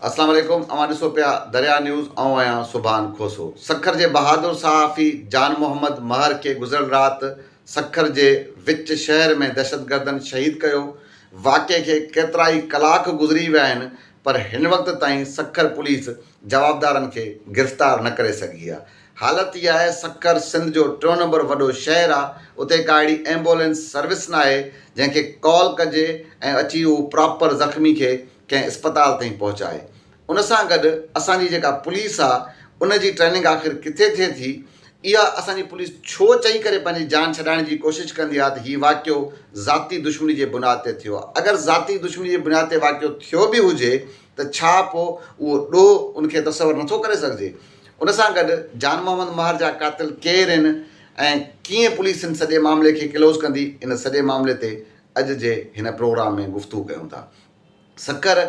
اسلام عليڪم اوهان ڏسو پيا دريا نيوز آئون آهيان سبحان کوسو سکر جي بهادر صحافي جان محمد مهر کي گذريل رات سکر جي وچ شهر ۾ دهشتگردن شهيد ڪيو واقعي کي ڪيترائي ڪلاڪ گذري ويا آهن پر هن وقت تائين سکر پوليس جوابدارن کي گرفتار نه ڪري سگهي آهي حالت اها آهي سکر سنڌ جو ٽيون نمبر وڏو شهر آ اتي ڪا اهڙي ايمبولينس سروس ناهي جنهن کي ڪال ڪجي ۽ اچي اهو پراپر زخمي کي ڪنهن اسپتال تائين پهچائي ان سان گڏ اسان جي جيڪا پوليس آ ان جي ٽريننگ آخر ڪٿي ٿئي ٿي اها اسان جي پوليس ڇو چئي ڪري پنهنجي جان ڇڏائڻ جي ڪوشش ڪندي آ ته هي واقعو ذاتي دشمني جي بنياد تي ٿيو آ اگر ذاتي دشمني جي بنياد تي واقعو ٿيو به هجي ته ڇا پوء اهو ڏوهه ان کي تصور نٿو ڪري سگهجي ان سان گڏ جان محمد مهر جا قاتل ڪير آهن ۽ ڪيئن پوليس ان سڄي معاملي کي ڪلوز ڪندي ان سڄي معاملي تي اڄ جي هن پروگرام ۾ گفتگو ڪيون ٿا. سکر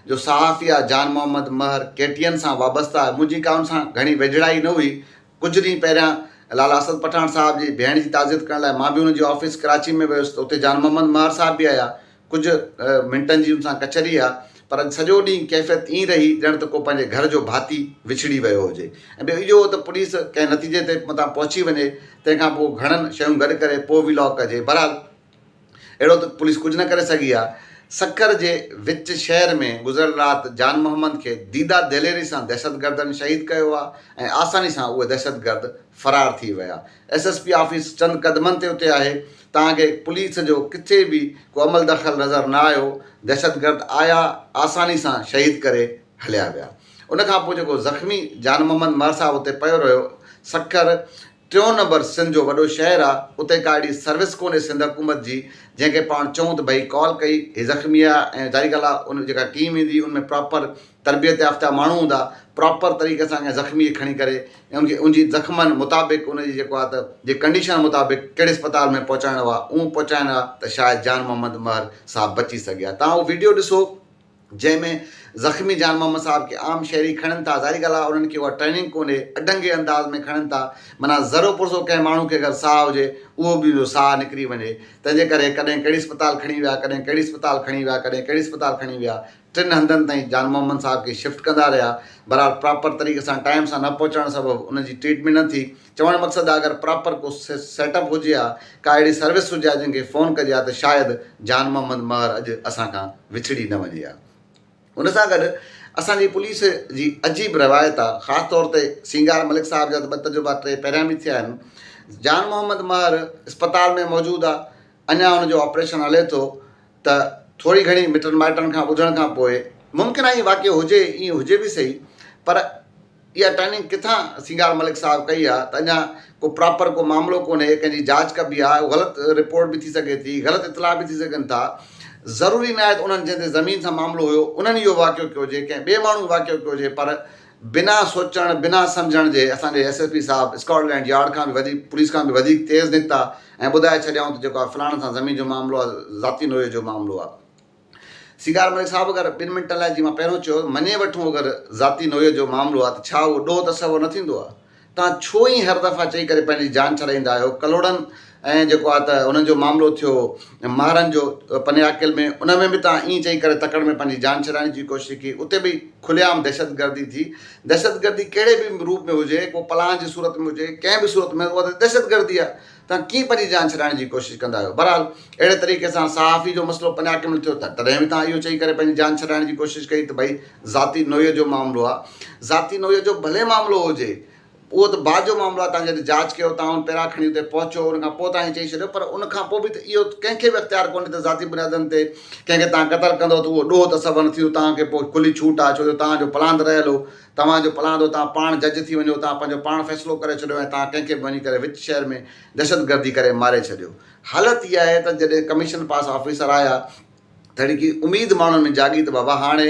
جو صحافي آ Jan Muhammad Mehar K T N سان وابسته آهي منهنجي ڪا ان سان گهڻي ويجهڙائي نه هئي ڪجهه ڏينهن پهريان لالا اسد پٺاڻ صاحب جي ڀيڻ جي تعزيت ڪرڻ لاء مان به ان جي آفيس ڪراچي ۾ ويس ته اتي جان محمد مهر صاحب به آيا ڪجهه منٽن جي ان سان ڪچهري آ پر اڄ سڄو ڏينهن ڪيفيت ائين رهي ڄڻ ته ڪو پنهنجي گهر جو ڀاتي وڇڙي ويو هجي ۽ ٻيو اهو ته پوليس ڪنهن نتيجي تي متان پهچي وڃي تنهن کان پوء گهڻن شيون گڏ ڪري پوء وي لاگ ڪجي بهرحال اهڙو ته پوليس ڪجهه نه ڪري سگهي آ. سکر جي وچ شهر ۾ گذريل رات جان محمد کي ديده دليري سان دهشتگردن شهيد ڪيو آ ۽ آساني سان اهي دهشتگرد فرار ٿي ويا. ايس ايس پي آفيس چند قدمن تي اتي آهي. توهان کي پوليس جو ڪٿي به ڪو عمل دخل نظر نه آيو. دهشتگرد آيا آساني سان شهيد ڪري هليا ويا. ان کان پوء جيڪو زخمي جان محمد مهر صاحب اتي پيو رهيو. سکر ٽيون نمبر سنڌ جو وڏو شهر آ اتي ڪا اهڙي سروس ڪونهي سنڌ حڪومت جي جنهن کي پاڻ چئون ته ڀئي ڪال ڪئي هي زخمي آ ۽ ظاهري ڳالهه آ ان جيڪا ٽيم ايندي ان ۾ پراپر تربيت يافته ماڻهو هوندا پراپر طريقي سان ڪنهن زخمي کي کڻي ڪري ۽ ان کي ان جي زخمن مطابق ان جي جيڪو آ ته جي ڪنڊيشن مطابق ڪهڙي اسپتال ۾ پهچائڻو آ اهو پهچائن ها ته شايد جان محمد مهر صاحب بچي سگهي ها تان اهو ويڊيو ڏسو جنهن ۾ زخمي جان محمد صاحب کي عام شهري کڻن ٿا، ظاهري ڳالهه آهي انهن کي اها ٽريننگ ڪونهي، اڍنگي انداز ۾ کڻن ٿا، معنيٰ ذرو پرزو ڪنهن ماڻهو کي اگر ساهه هجي اهو به اهو ساهه نڪري وڃي، تنهن جي ڪري ڪڏهن ڪهڙي اسپتال کڻي ويا، ڪڏهن ڪهڙي اسپتال کڻي ويا، ڪڏهن ڪهڙي اسپتال کڻي ويا، ٽن هنڌن تائين جان محمد صاحب کي شفٽ ڪندا رهيا، بهرحال پراپر طريقي سان ٽائيم سان نه پهچڻ سبب انهن جي ٽريٽمينٽ نه ٿي، چوڻ جو مقصد آهي اگر پراپر ڪو سيٽ اپ هجي ها، ڪا اهڙي سروس هجي ها جنهن کي فون ڪجي ها ته شايد جان محمد مهر اڄ اسان کان وڇڙي نه وڃي ها. ان سان گڏ اسان جي پوليس جي عجيب روايت آهي خاص طور تي سينگار ملڪ صاحب جا ته ٻه تجربا ٽي پهريان به ٿيا آهن. جان محمد مهر اسپتال ۾ موجود آهي اڃا ان جو آپريشن هلي ٿو ته ٿوري گهڻي مٽن مائٽن کان ٻڌڻ کان پوء ممڪن آهي ائين واقعو هجي ائين هجي به سهي پر اها ٽريننگ ڪٿان سينگار ملڪ صاحب ڪئي آ ته اڃا ڪو پراپر ڪو معاملو ڪونهي ڪنهن جي جاچ ڪبي آ غلط رپورٽ به ٿي سگهي ٿي غلط اطلاع به ٿي سگهن ٿا ضروري ناهي ته انهن جنهن تي زمين سان معاملو هيو انهن اهو واقعو ڪيو هجي ڪنهن ٻئي ماڻهو واقعو ڪيو هجي پر بنا سوچڻ بنا سمجهڻ جي اسان جي ايس ايس پي صاحب اسڪاٽ لينڊ يارڊ کان به وڌيڪ پوليس کان به وڌيڪ تيز نڪتا ۽ ٻڌائي ڇڏيائون ته جيڪو آ فلاڻن سان زمين جو معاملو آ ذاتي نوعيت جو معاملو آ سينگار ملڪ صاحب اگر ٻن منٽن لاء جيئن مان پهريون چيو مڃي وٺون اگر ذاتي نوعيت جو معاملو آهي ته ڇا اهو ڏوهه تصور نه ٿيندو آهي؟ توهان ڇو ائين هر دفعا چئي ڪري پنهنجي جان ڇڏائيندا آهيو؟ ڪلهوڙن ۽ جيڪو آهي ته انهن جو معاملو ٿيو مهرن جو پني عاقل ۾ ان ۾ به توهان ائين چئي ڪري تڪڙ ۾ پنهنجي جان ڇڏائڻ جي ڪوشش ڪئي اتي به کلي عام دهشتگردي ٿي دهشتگردي ڪهڙي به روپ ۾ هجي ڪو پلان جي صورت ۾ هجي ڪنهن به صورت ۾ اها ته دهشتگردي آهي توهان ڪيئن پنهنجي جان ڇڏائڻ جي ڪوشش ڪندا آهيو؟ بهرحال اهڙي طريقي سان صحافي جو مسئلو پنجاه ڪنهن مهل ٿيو ته تڏهن به توهان اهو چئي ڪري پنهنجي جان ڇڏائڻ جي ڪوشش ڪئي ته ڀئي ذاتي نوعيت جو معاملو آهي. ذاتي نوعيت جو ڀلي معاملو هجي اهو ته بعد جو معاملو آهي توهان جڏهن جاچ ڪيو توهان ان پيرا کڻي اتي پهچو ان کان پوء توهان ائين چئي ڇڏيو پر ان کان پوء به ته اهو ڪنهن کي به اختيار ڪونهي ته ذاتي بنيادن تي ڪنهن کي توهان قتل ڪندو ته اهو ڏوهه تصور نه ٿيندو توهان کي پوء کلي ڇوٽ آهي ڇو جو توهان جو پلاند رهيل هو توهان جو پلاند هو توهان پاڻ جج ٿي وڃو توهان پنهنجو پاڻ فيصلو ڪري ڇڏيو ۽ توهان ڪنهن کي به وڃي ڪري وچ شهر ۾ دهشتگردي ڪري ماري ڇڏيو. حالت اها آهي ته جڏهن ڪميشن پاس آفيسر آيا تهڙي ڪي اميد ماڻهن ۾ جاڳي ته بابا هاڻي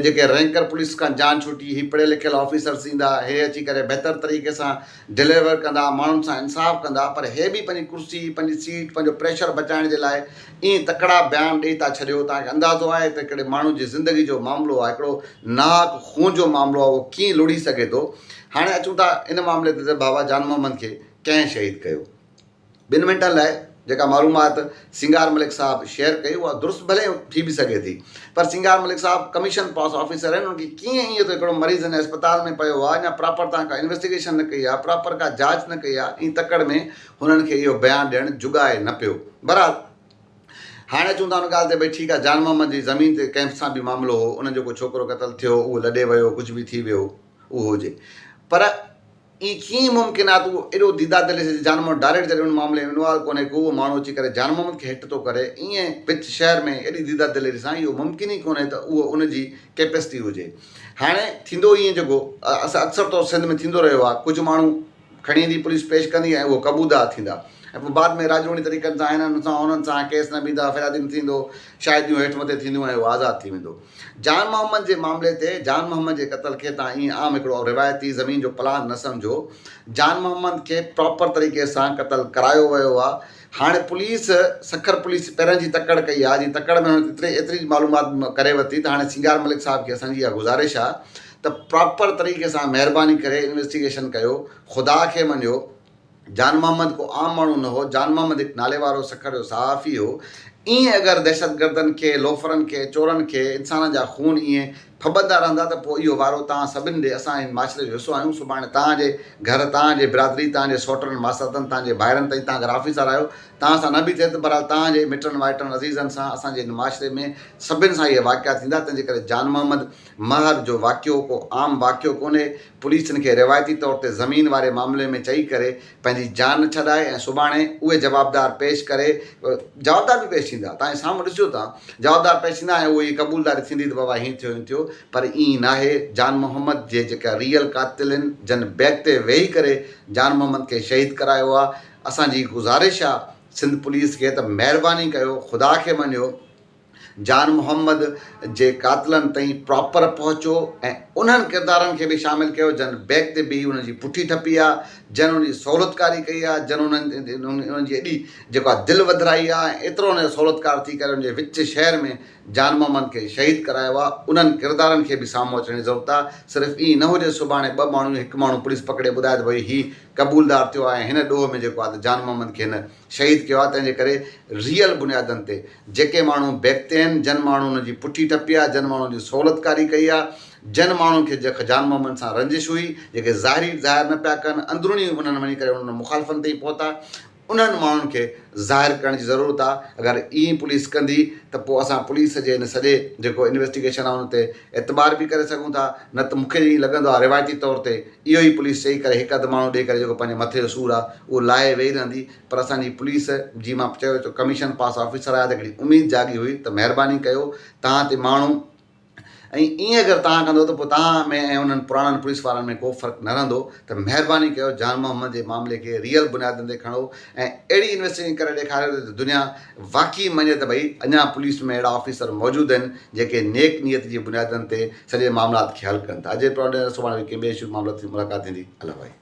جيڪي رينڪر پوليس کان جان ڇٽي هي پڙهيل لکيل آفيسرس ايندا هي اچي ڪري بهتر طريقي سان ڊليور ڪندا ماڻهن سان انصاف ڪندا پر هي به پنهنجي ڪرسي پنهنجي سيٽ پنهنجو پريشر بچائڻ جي لاء ائين تڪڙا بيان ڏئي ٿا ڇڏيو توهان کي اندازو آهي ته هڪڙي ماڻهو جي زندگي جو معاملو آهي هڪڙو ناحق خون جو معاملو آهي اهو ڪيئن لڙهي سگهي ٿو هاڻي اچون ٿا ان معاملي تي ته بابا جان محمد کي ڪنهن شهيد ڪيو ٻن منٽن لاء جيڪا معلومات سينگار ملڪ صاحب شيئر ڪئي اها درست ڀلي ٿي به سگهي ٿي پر سينگار ملڪ صاحب ڪميشن پاس آفيسر آهن انهن کي ڪيئن ائين ته هڪڙو مريض هن اسپتال ۾ پيو آهي اڃا پراپر تان ڪا انويسٽيگيشن نه ڪئي آهي پراپر ڪا جاچ نه ڪئي آهي ائين تڪڙ ۾ هنن کي اهو بيان ڏيڻ جڳائي نه پيو بهرحال هاڻي اچون ٿا ان ڳالهه تي ڀئي ٺيڪ آهي جان محمد جي زمين تي ڪنهن سان به معاملو هو انهن جو ڪو ڇوڪرو قتل ٿيو اهو لڏي ويو ڪجهه به ٿي ويو اهو هجي پر ائين ڪيئن ممڪن آهي ته اهو ايڏو ديده دلير سي جان محمد ڊائريڪٽ جڏهن ان معاملي ۾ انوالو ڪونهي ڪو اهو ماڻهو اچي ڪري جان محمد کي هٽ ٿو ڪري ائين وچ شهر ۾ ايڏي ديده دليري سان اهو ممڪن ئي ڪونهي ته اهو ان جي ڪيپيسٽي هجي هاڻي ٿيندو ائين جيڪو اڪثر طور سنڌ ۾ ٿيندو رهيو آهي ڪجهه ماڻهو کڻي ايندي پوليس پيش ڪندي ۽ اهو قبودا ٿيندا ۽ پوء بعد ۾ راڄوڻي طريقن سان هنن سان انهن سان ڪيس نه بيندا فريادي نه ٿيندو شاهديون هيٺ مٿي ٿينديون ۽ اهو آزاد ٿي ويندو جان محمد جي معاملي تي جان محمد جي قتل کي تان ائين عام هڪڙو روايتي زمين جو پلان نه سمجهو. جان محمد کي پراپر طريقي سان قتل ڪرايو ويو آ. هاڻي پوليس سکر پوليس پهريان جي تڪڙ ڪئي آ جي تڪڙ ۾ هن ايتري ايتري معلومات ڪري ورتي ته هاڻي سينگار ملڪ صاحب کي اسان جي اها گذارش آ ته پراپر طريقي سان مهرباني ڪري انويسٽيگيشن ڪيو خدا کي مڃيو جان محمد ڪو عام ماڻهو نه هو، جان محمد هڪ ناليوارو سکر جو صحافي هو. ائين اگر دهشتگردن کي، لوفرن کي، چورن کي، انسانن جا خون ائين ڦٻندا رهندا ته پوء اهو وارو توهان سڀن ڏي، اسان هن معاشري جو حصو آهيون، سڀاڻي توهان جي گهر، توهان جي برادري، توهان جي سئوٽن، ماساتن، توهان جي ڀائرن تائين، توهان اگر آفيسر آهيو، توهان سان نه به ٿئي ته بهرحال توهان جي مٽن مائٽن، عزيزن سان، اسان جي هن معاشري ۾ سڀن سان اهي واقعا ٿيندا، تنهن جي ڪري جان محمد مهر جو واقعو ڪو عام واقعو ڪونهي، پوليس هن کي روايتي طور تي زمين واري معاملي ۾ چئي ڪري پنهنجي جان ڇڏائي ۽ سڀاڻي اهي جوابدار پيش ڪري جوابدار به پيش ٿيندا تان سامهون ڏسجو تان جوابدار پيش ٿيندا ۽ اهو قبولداري ٿيندي ته بابا هين ٿيو هين ٿيو پر ائين ناهي جان محمد جي جيڪا ريئل قاتل آهن جن بيگ تي ويهي ڪري جان محمد کي شهيد ڪرايو آ اسان جي گذارش آ سنڌ پوليس کي ته مهرباني ڪيو خدا کي مڃيو جان محمد جي قاتلن تائين پراپر پهچو ۽ انهن ڪردارن کي به شامل ڪيو جن بيڪ تي بيهي انهن جي پٺي ٺپي آ، جن انهن جي سهولتڪاري ڪئي آ، جن انهن انهن جي ايڏي جيڪو آ دل وڌرائي آ ۽ ايترو انهن جو سهولتڪار ٿي ڪري انهن جي وچ شهر ۾ جان محمد کي شهيد ڪرايو آ، انهن ڪردارن کي به سامهون اچڻ جي ضرورت آ، صرف ائين نه هجي سڀاڻي ٻه ماڻهو يا هڪ ماڻهو پوليس پڪڙي ٻڌائي ته ڀئي هي قبولدار ٿيو آ ۽ هن ڏوهه ۾ جيڪو آ ته جان محمد کي هن شهيد ڪيو آهي تنهن جي ڪري ريئل بنيادن تي جيڪي ماڻهو بيڪتي آهن جن ماڻهن ان جي پٺي ٺپي آهي جن ماڻهن جي سهولتڪاري ڪئي آهي جن ماڻهن کي جک جان محمد سان رنجش هئي جيڪي ظاهري ظاهر نه پيا ڪن اندروني انهن وڃي ڪري انهن مخالفن تائين پهتا انهن ماڻهن کي ظاهر ڪرڻ جي ضرورت آهي اگر ائين پوليس ڪندي ته پوء اسان پوليس جي ان سڄي جيڪو انويسٽيگيشن آهي ان تي اعتبار به ڪري سگهون ٿا نه ته مون کي ائين لڳندو آهي روايتي طور تي اهو ئي پوليس چئي ڪري هڪ اڌ ماڻهو ڏئي ڪري جيڪو پنهنجي مٿي جو سور آ اهو لاهي ويهي رهندي پر اسان جي پوليس جي مان چيو ته ڪميشن پاس آفيسر آهيان ته هڪڙي اميد جاڳي هئي ته مهرباني ڪيو توهان تي ماڻهو ۽ ائين اگر توهان ڪندو ته پوء توهان ۾ ۽ انهن پراڻن پوليس وارن ۾ ڪو فرق نه رهندو ته مهرباني ڪيو جان محمد جي معاملي کي ريئل بنيادن تي کڻو ۽ اهڙي انويسٽيگيشن ڪري ڏيکاريو ته دنيا واقعي مڃي ته ڀئي اڃا پوليس ۾ اهڙا آفيسر موجود آهن جيڪي نيڪ نيت جي بنيادن تي سڄي معاملات کي حل ڪن ٿا. اڄ پراڊ سڀاڻي وري ڪنهن ٻئي اشو معاملات تي ملاقات ٿيندي. الله ڀائي.